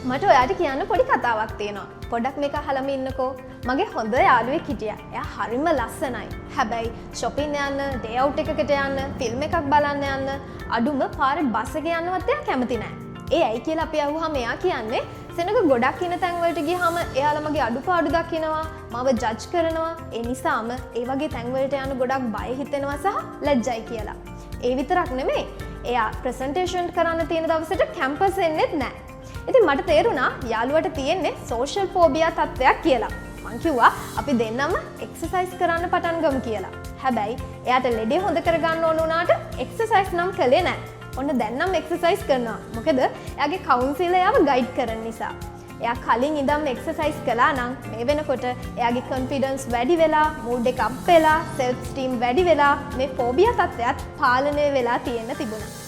මට ඔයාට කියන්න පොඩි කතාවක් තියෙනවා. පොඩක් මේක අහලම ඉන්නකෝ. මගේ හොඳ යාළුවෙක් හිටියා. එයා හරිම ලස්සනයි. හැබැයි ෂොපින් යන්න, ඩේ අවුට් එකකට යන්න, ෆිල්ම් එකක් බලන්න යන්න, අඩුම පාරේ බස් එකේ යන්නවත් එයා කැමති නෑ. ඒ ඇයි කියලා අපි අහුවාම එයා කියන්නේ සෙනග ගොඩක් ඉන්න තැන් වලට ගියාම එයාලා මගේ අඩුපාඩු දකිනවා, මාව ජජ් කරනවා. ඒ නිසාම ඒ වගේ තැන් වලට යන්න ගොඩක් බය හිතෙනවා සහ ලැජ්ජයි කියලා. ඒ විතරක් නෙමෙයි. එයා ප්‍රසන්ටේෂන් කරන්න තියෙන දවසට කැම්පස් එන්නෙත් නෑ. ඉතින් මට තේරුණා යාළුවට තියෙන්නේ සෝෂල් ෆෝබියා තත්ත්වයක් කියලා. මං කිව්වා අපි දෙන්නම එක්සර්සයිස් කරන්න පටන් ගමු කියලා. හැබැයි එයාට ලෙඩේ හොඳ කරගන්න ඕන වුණාට එක්සර්සයිස් නම් කළේ නෑ. ඔන්න දැන් නම් එක්සර්සයිස් කරනවා. මොකද එයාගේ කවුන්සිලර් එයාව ගයිඩ් කරන නිසා. එයා කලින් ඉඳන්ම එක්සර්සයිස් කළා නම් මේ වෙනකොට එයාගේ කොන්ෆිඩන්ස් වැඩි වෙලා, මූඩ් එක අප් වෙලා, සෙල්ෆ් එස්ටීම් වැඩි වෙලා මේ ෆෝබියා තත්ත්වයත් පාලනය වෙලා තියෙන්න තිබුණා.